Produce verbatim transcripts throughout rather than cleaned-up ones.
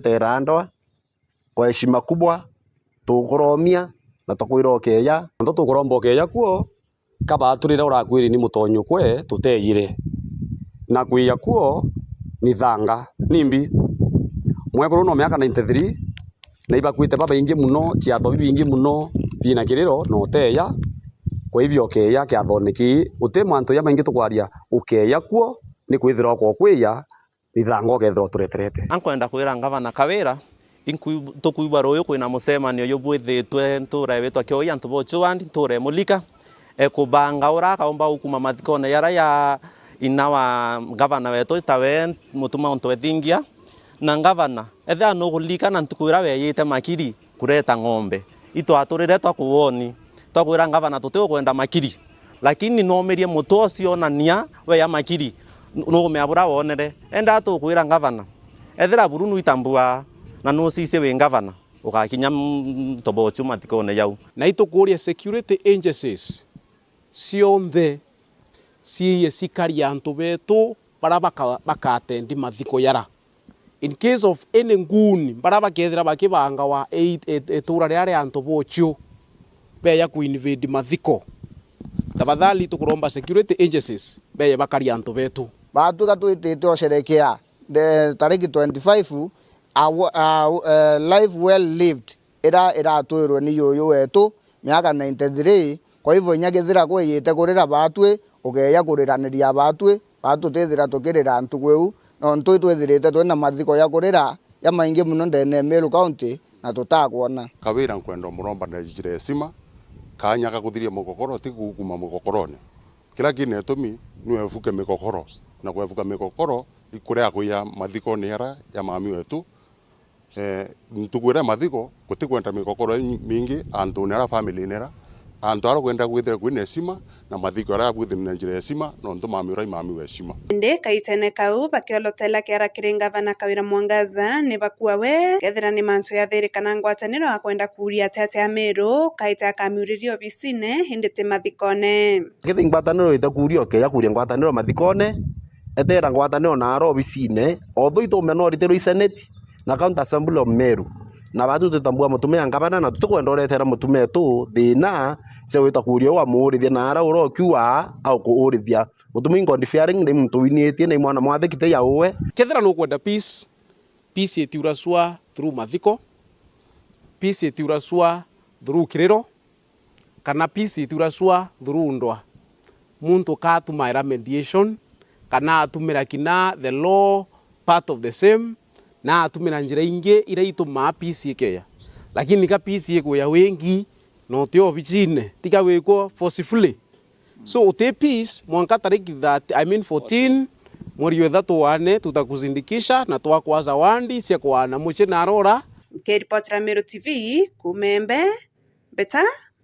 tera ndwa, kwa heshima kubwa, tukuromia na tukwira ukeya. Nto tukuromba ukeya kuo, ka baatu riria urakwiri ni mutonyi ukwe, tuteyire. Na kwiya kuo ni thanga. Nimbi? Mwekuru no miaka ninety-three, na ibakwite babaingi muno, ciatho bibingi muno, bina kiriro, na uteya. Kwa hivyo ukeya kiathone kii, guti mantu jamaingi tukwaria, ukeya kuo, ni kwithirwa kwa kwiya, ni thanga ukethirwa utureterete. Ankwenda kwira ngavana Kawira, inku-, tukwigua ruyu kwina mucemanio jubwithitwe ntuura witwa Kioi, antu ba Uchuandi, ntuura ya Mulika, ekubanga ura akaumba gukuma mathikone jara ja ina wa ngavana wetu, tawe mutuma untu ethingia. Na ngavana, ethira nukuririkana ntuku ira weyite Makiri, kureta ng'ombe. Itwaturire twa kuwoni, twa kwira ngavana tuti ukwenda Makiri. Lakini noomirie mutu ucio onania we ya Makiri, n-, nukumea bura wonere. Enda tukwira ngavana, ethira buru nuitambua na nucicie wi ngavana, ugakinya m-, ntobo ucio mathikone jau. Na itukuria security agencies cionthe ciiye cikaria antu betu bara baka-, bakatendi mathiko yara. In case of any ngun, bara bakethira bakibangawa i-, i-, itura riria ria antu bocio, beya ku invade mathiko. Tafadhali tukuromba security agencies, beye bakaria antu betu. Batwika twitite usherekea the tariki twenty-five, a, a, eh, life well lived, ira iratwirwe ni yuyu wetu, miaka ninety-three. Kwa hivyo, inya kethira kwijite kurira baatwi, ukeeja kuriraniria baatwi, baatwi tutithira tukirira ntuku iu, nontu itwithirite twina mathiko ja kurira jamaingi mono ndene ya Meru County, na tutakwona. Kawira nkwenda umuromba na njira ya heshima, kaanya ga kuthiria mugogoro ti gukuma mugokorone. Kira kina itumi ni wevuke migogoro, na kwevuka migogoro ikuria kuya mathikone yara ya mami wetu. Eh, ntuku iria mathiko, gutikwenda migogoro mingi antune ara family-ini ara. Antu ara kwenda kwithira kwina heshima, na mathiko ara abwithire na njira ya heshima, nontu mami ura i mami wa heshima. Indi kaitene kau, bakiolotela kiara kiri ngavana Kawira Mwangaza, ni bakua we, kethira ni mantu ya thiri kana ngwataniro akwenda kuuria atete Ameru, kaita akamiuriria obisine, indi ti mathikone. Kethira ngwataniro ite kuuria, ukeeja kuuria ngwataniro mathikone, etera ngwataniro naara obisine, although ituumenya no iritirwe i seneti, na County Assembly of Meru. Na baatu tutambua mutumia ngavana, na tutikwenda uretera mutumia wetu thina cia gwita kuuria uu amuurithia, na ara ura ukiuga aukuurithia. Mutumia in God fearing, ni muntu winitie, ni mwana mwathiki, ti ya uwe. Kethira nukwenda peace, peace itiura sua through mathiko, peace itiura sua through kiriro, kana peace itiura sua through ndwa. Muntu ka atumaira mediation, kana atumira kina the law part of the same, na atumira njira ingi iria itumaa peace ikeeja. Lakini ka peace ikuya wingi, na uti obicine, tiga wikwo forcefully. So, uti peace, mwanka tariki thirty, I mean fourteen, mweri wa ithatu wa nne, tutakuzindikisha na twakwa zawadi cia kwana mucii na arora. Nkiripotera Meru T V, kuuma Embe, Mbeta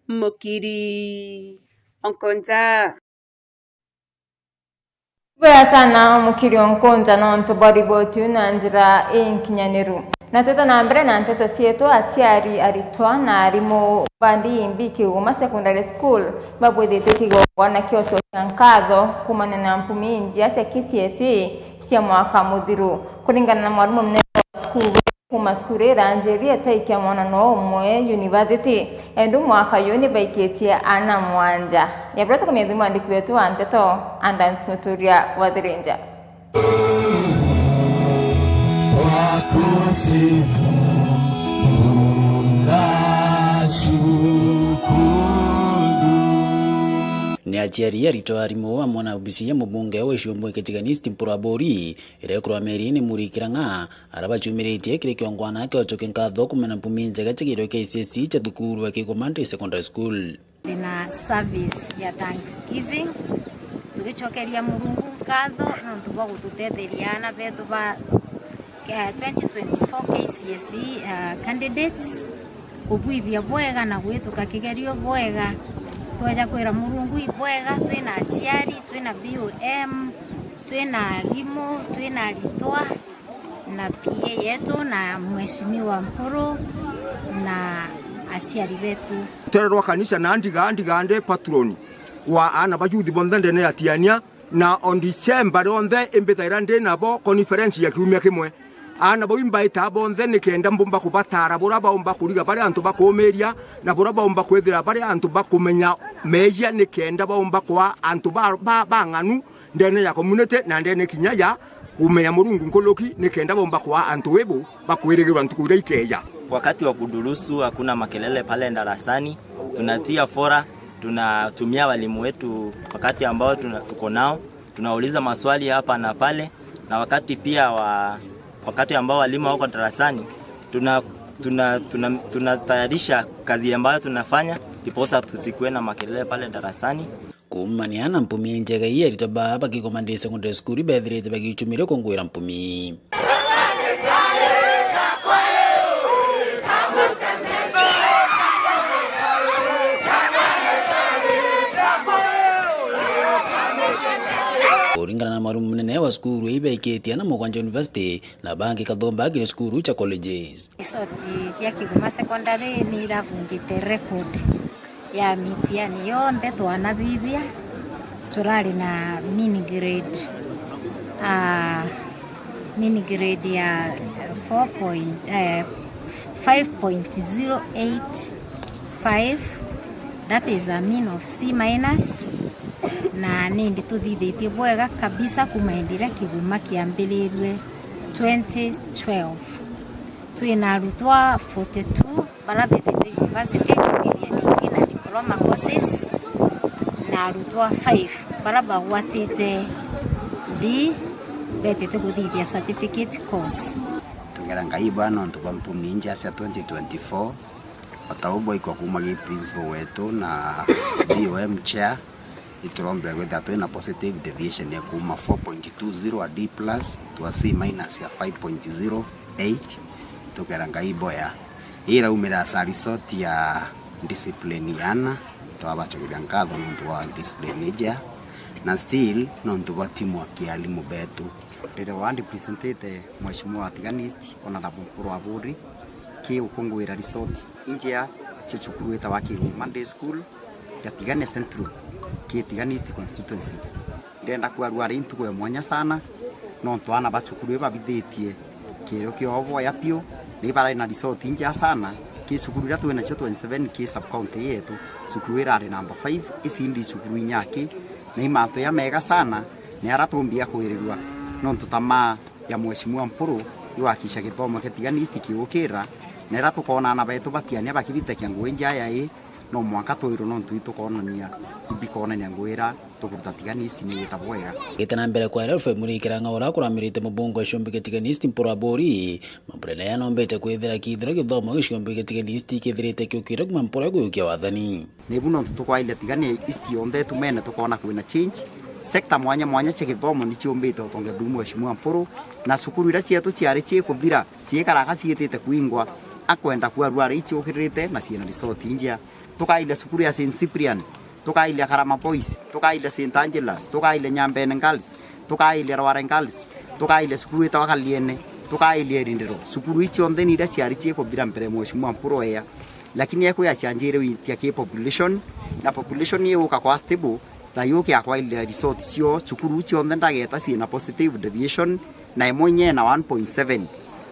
Mukiri Onkonja. Bwega sana Mukiri Onkonja nontu bwa riboti iu na njira inkinyaniru. Na twita na mbere na nteto cietu, aciari, aritwa na arimu ba D M B Kigoma Secondary School babwithitie kigongwana kia ucokia nkatho kuumania na mpumi injia cia K C S E cia mwaka muthiru. Kuringana na mwarimu munene wa cukuru, kuuma cukuru iranjirie taikia mwana no umwe university, indi mwaka uyu ni baikitie aana mwanja. Ya bura tukumenya thimu andiki wetu wa nteto, Andans Muturia wa Thirinja. Ni aciari, aritwa, arimu amwe na obisi ya mubunge wa Icumbu Kitiganist Mpuru Aburi, iria ikurwa Meri ni Murikirang'a, ara bacumiritie kiri kiongwana kia ucokia nkatho kuumania na mpumi njega cia kigerio kia K C S E cia thukuru ya Kigoma Day Secondary School. Twina service ya Thanksgiving, tugicokeria Murungu nkatho nontu bwa gututetheria aana betu ba, eh, twenty twenty-four K C S E, eh, candidates, kubwithia bwega na gwituka kigerio bwega. Tweja kwira Murungu ibwega, twina aciari, twina B O M, twina arimu, twina aritwa, na P A yetu, na Mheshimiwa Mpuru, na aciari betu. Rutere rwa kanisa na ndiga, ndiga ndi patron wa aana ba youth bonthe ndene ya Tiania, na on December rionthe imbithaira ndi nabo conference ya kiumia kimwe. Aana bau imbaita bonthe nikenda mbumba kubatara buria baumba kuriga bari antu bakumiria, na buria baumba kwithira bari antu bakumenya meejia, nikenda baumba kwaa antu ba, ba, bang'anu ndene ya community na ndene kinya ya kumenya Murungu nkuruki, nikenda baumba kwaa antu ibu bakwirigirwa ntuku iria ikeeja. Wakati wa kudurusu hakuna makelele pale darasani, tunatia fora, tunatumia walimu wetu wakati ambao tuna, tuko nao, tunauliza maswali hapa na pale, na wakati pia wa, wakati ambao walimu wako darasani, tuna, tuna, tuna, tunatayarisha kazi ambayo tunafanya, ndiposa tusikuwe na makelele pale darasani. Kuumania na mpumi injega ii, aritwa baa bakigoma ndi secondary school bethirite bagichumire kungwira mpumi. Kuringana na mwarimu munene wa cukuru ii, baikitie ana mugwanja university na bangi kathomba kiri cukuru cha colleges. Result cia Kigoma Secondary ni iravunjite record ya mitiani yonthe twanathithia, turari na mean grade, ah, mean grade ya four point, eh, five point zero eight five, that is a mean of C minus, na nindi tuthithitie bwega kabisa kuma hindi iria kiguma kiambirirue twenty twelve. Twina arutwa forty-two baria betite university kumithia degree na diploma courses, na arutwa five baria bagwatite D betite kuthithia certificate course. Tungera Ngai bwa nontu bwa mpumi inja cia twenty twenty-four, o ta u bwaikwa kuma gi principal wetu na D O M chair, iturombere kwithira twina positive deviation ya kuma four point two zero a D plus to a C minus ya five point zero eight. Tukera Ngai boya. Ii iraumira as a result ya discipline ya ana, twabacokeria nkatho nontu bwa discipline ija, na still nontu bwa timu ya kialimu betu. Riria wa representite Mheshimiwa Tigania East, Honorable Mpuru Aburi, ki ukungwira result injea cia cukuru witawa Kigoma Day School ya Tigania Central, ki Tigania East constituency. Ndenda kwarua ari ntuku ya mwanya sana, nontu aana ba cukuru ii babithitie kiero kiao boya piu, na ibarari na result injea sana. Ki cukuru iria twinacio twenty-seven ki sub county yetu, cukuru irari number five, ici indi cukuru inya ki, na i mantu ya mega sana, na aria tumbia kwirirua, nontu tamaa ya Mheshimiwa Mpuru iwakisha githomo kia Tigania East kiukira, na iria tukoona aana betu batiania bakibitekia ngugi njaya ii, no mwanka twirwe nontu itukoonania, ibikonania ngugi iria tukuruta Tigania East ni igita bwega. Gita na mbere kwa Ralph Murikira Ng'aura kuramirite mubunge wa ciumbi kia Tigania East Mpuru Aburi, mambura ya nombete kwithira kithira githomo giciumbi kia Tigania East kithirite kiukira kuma Mpuru ya kuyukia wathani. Na ibu nontu tukwaile Tigania East yonthe itumene tukoona kwina change. Sector mwanya mwanya cia githomo ni ciumbite utongeria bwa Mheshimiwa Mpuru, na cukuru iria cietu ciari ciikuthira, ciikaraga ciitite kwingwa, akwenda kwarua ari iciukirite na ciina result injea. Tukailia cukuru ya Saint Cyprian, tukailia Karama Boys, tukailia Saint Angelas, tukailia Nyambene Girls, tukailia Rware Girls, tukailia cukuru itawa Kaliene, tukailia Irindiro. Cukuru ici cionthe ni iria ciari ciikuthira mbere Mheshimiwa Mpuru ea. Lakini ekwi acianjire witia ki population, na population iuka kwa stable, ta yuki akwailira result cio, cukuru cionthe ndageta ciina positive deviation, na imwe inya ina one point seven.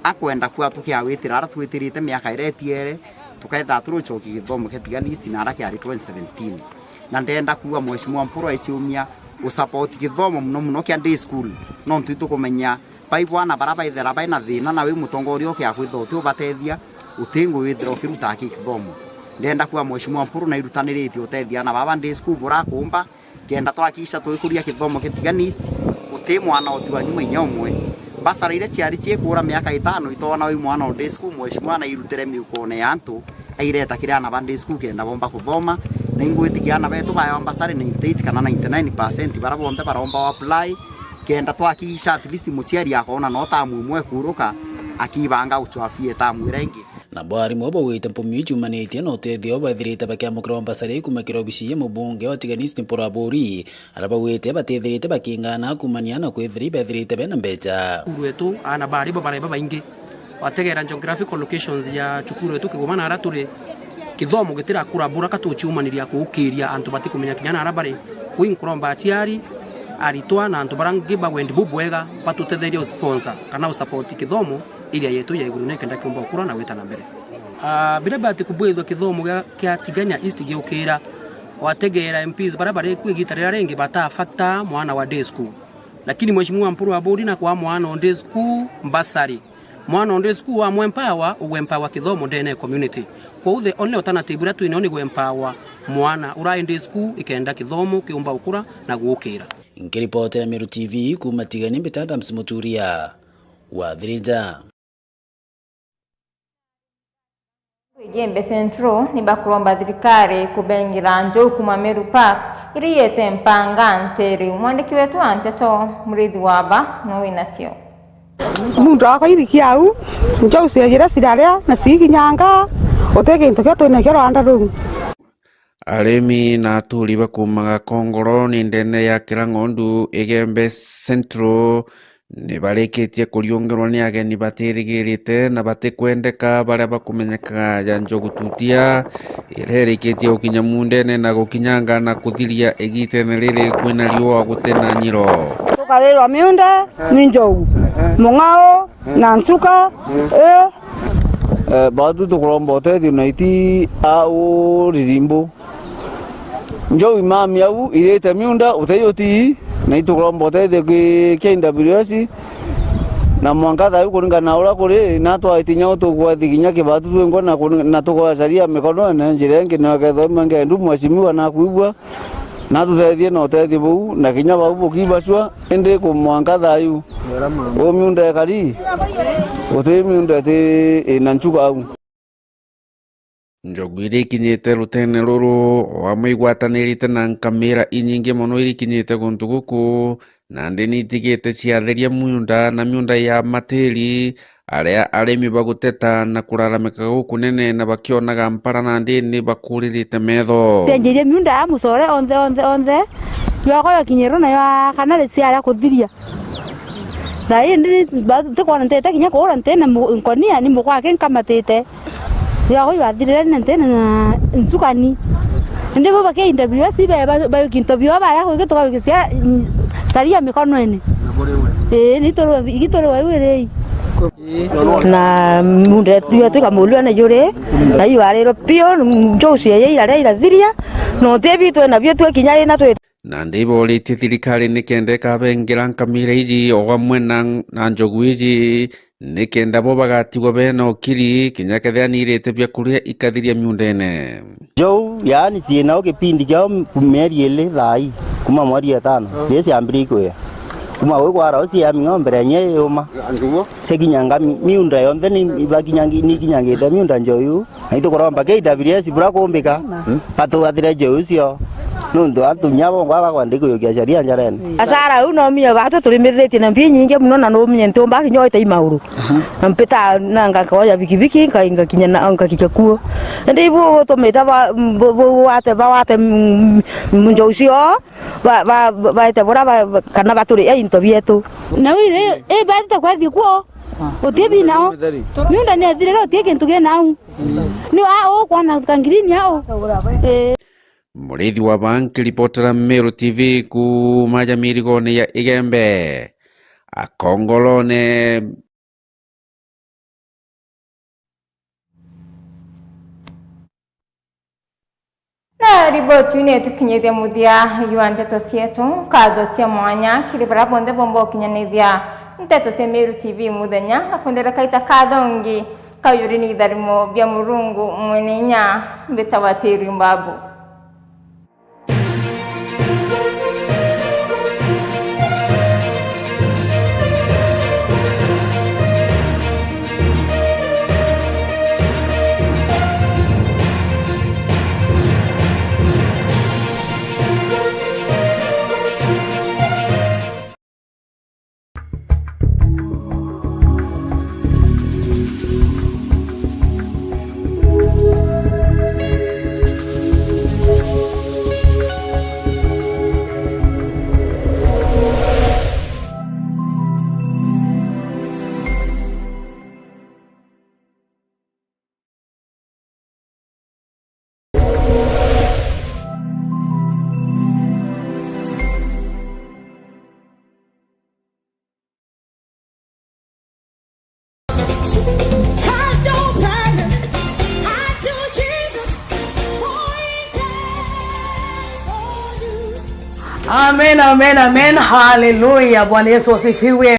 Akwenda kwa tukiawitira ara twitirite miaka iria itiere, tuketha turucokia githomo kia Tigania East na ara kiari twenty seventeen. Na ndenda kuuga Mheshimiwa Mpuru aiciumia usupport githomo muno muno kia day school, nontu itukumenya bai bwana bara baithera bai na thina, na wi mutongoria ukia kwithira uti ubatethia, uti ngugi withira ukiruta aki kithomo. Ndenda kuuga Mheshimiwa Mpuru nairutaniritie utethia aana baba day school burakumba, kenda twakisha twikuria kithomo kia Tigania East, uti mwana uti wa nyuma inya umwe. Basara iria ciari ciikura miaka itano itoona wi mwana o day school, Mheshimiwa nairutire miukone ya antu, aireta kiri aana ba day school kenda bomba kuthoma, na ingwitikia aana betu baewa mbasari ninety eight kana ninety nine percent bara bonthe baromba apply, kenda twakikisha at least muciari akoona no tamu imwe ekuruka, akibanga gucwa fee tamu iria ingi. Nabo arimu baugite mpumi iu ciumanitie na utethio baithirite bakiamukirwa mbasari kuma kiri obisi ya mubunge wa Tigania East Mpuru Aburi, aria baugite batithirite bakingana kumania na kwithira ibethirite bena mbecha. Cukuru wetu, aana bari bo barai babaingi. Wategera geographical locations ya cukuru wetu Kigoma na ara turi, kithomo gitirakura bura ka tuciumaniria kuukiria antu batikumenya kinya na ara bari. Kwi nkuromba aciari, aritwa na antu baria ngi ba wendi bubwega batutetherie usponsor kana usupport kithomo iria yetu ya iguru nikenda kiumba ukura na gwita na mbere. Ah, biria biati kubwithwa kithomo gia, kia Tigania East giukira, wategeera M Ps baria bari ku igita riria ringi bata factor mwana wa day school. Lakini Mheshimiwa Mpuru Aburi na kwa mwana o day school bursary. Mwana o day school wa mwa empower, ugwe empower kithomo ndene ya community. Kwou the only alternative iria twinao ni gwe empower mwana ura e day school ikenda kithomo kiumba ukura na gukira. Nkiripotera Meru T V kuuma Tigania, mbita Adams Muturia wa Thirinja. Igembe Central nibakuromba thirikari kubengera njou kuma Meru Park iria iyete mpanga ntere. Mwandiki wetu wa nteto Murithi Waba no winacio. Muntu akwa iriki au, njou ciagira ciraria na cikinyanga, uti kintu kia twinakio rwanda ruu. Arimi na aturi bakuumaga Kongoro ni ndene ya Kirang'ondu, Igembe Central, ni barikitie kuriungerwa ni ageni batirigirite na batikwendeka, baria bakumenyekaga ja njogu tutia, iria irikitie gukinya muundene na gukinyanga na kuthiria igitene riri kwina riua guti na nyiro. Tukarirwa miunda ni njogu, mung'ao, na nsuka, ii. Eh, batu tukuromba utethio na iti au ririmbu. Njou imami au irite miunda utei utii, na itukuromba utethio ki, kia N W S, na mwanka thayu kuringana na uria kuri, na twaitinya utukwathi kinya kibatu twingwa na kuri-, na tukwacaria mikono na njira ingi, na kethwa imengendu mheshimiwa nakwigua. Na tuthethie na utethio buu, na kinya bau bukibacua, indi ku mwanka thayu, u miunda ikari, uti miunda iti ina nchuka au. Njogu iria ikinyite rutene ruru, o amwe igwatanirite na nkamira inyingi mono iria ikinyite guntu guku, nandi ni itigite ciatheria miunda na miunda ya matiri, aria arimi baguteta na kuraramika gukunene na bakionaga mpara nandi ni bakuririte metho. Tenjirie miunda ya mucore onthe, onthe, onthe, yokwa yokinyirwe nayo kana riciara kuthiria. Thaa ii ndi, ba-, ntikwona ntete kinya kuura ntina mu-, nkonia ni mukwa aki nkamatite. Yokwa ywathirire ni ntina na ncukani. Indi bo bakia N W S be, ba, ba, kintu bio baya kugi tukawikisia, mm, saria mikonone. Ii, ni turi, igi turi wau iri. Na miunda yetu tukamulua na juri, na iu arirwe piu, njogu cia yai iraria irathiria, na uti bitu na bio twi kinya ina twi. Nandi iboritie thirikari nikenda ikabengera nkamira iji o amwe na, na njogu iji, nikenda bo bagatigwa bena ukiri, kinya kethira nirite biakuria ikathiria miundene. Jou, yaani ciinao kipindi kiao mieri ili thaa ii, kuma mweri ya tano, ri ciambirie ikwia. Kuma gwi kwara uciami ng'ombe renye yuma. Cikinyanga mi-, miunda yonthe ni ibakinyangi-, ni ikinyangite miunda njoyu. Na itukuromba K W S bura kumbika, batugathire njoyu cio. Nuntu antu kinya bongwa bakwenda kuyukia sheria njarene. Asara u no minyo batu turimithitie na mbi nyingi muno, na no minyo ntumba kinya oite imauru. Na mpita na ngakoya bikibiki, nka-, ngakinya na, ngakinya kuo. Indi ibu gutumite ba, bu, bu, wate, bawate, mm, mm, njogu cio, ba, ba, ba, baete bura ba, ba, kana baturia into bietu. Na wire, i, batite kwathi kuo, uti binao. Miunda ni ethirire, uti kintu kinao. Ni a, u kwana kangirini au. Ii. Murithi wa Banki, ripotera Meru T V kuuma ja mirigone ya Igembe. Akongolone. Na riboti iu nitukinyithia muthia jwa nteto cietu. Nkatho cia mwanya kiri baria bonthe bomba ukinyanithia nteto cia Meru T V muthenya, na kwendera kaita kathongi kaujuri ni itharimo bia Murungu mwene inya, mbitagwa Tiri Mbabu. Amen, amen, amen. Haleluya. Bwana Yesu asifiwe.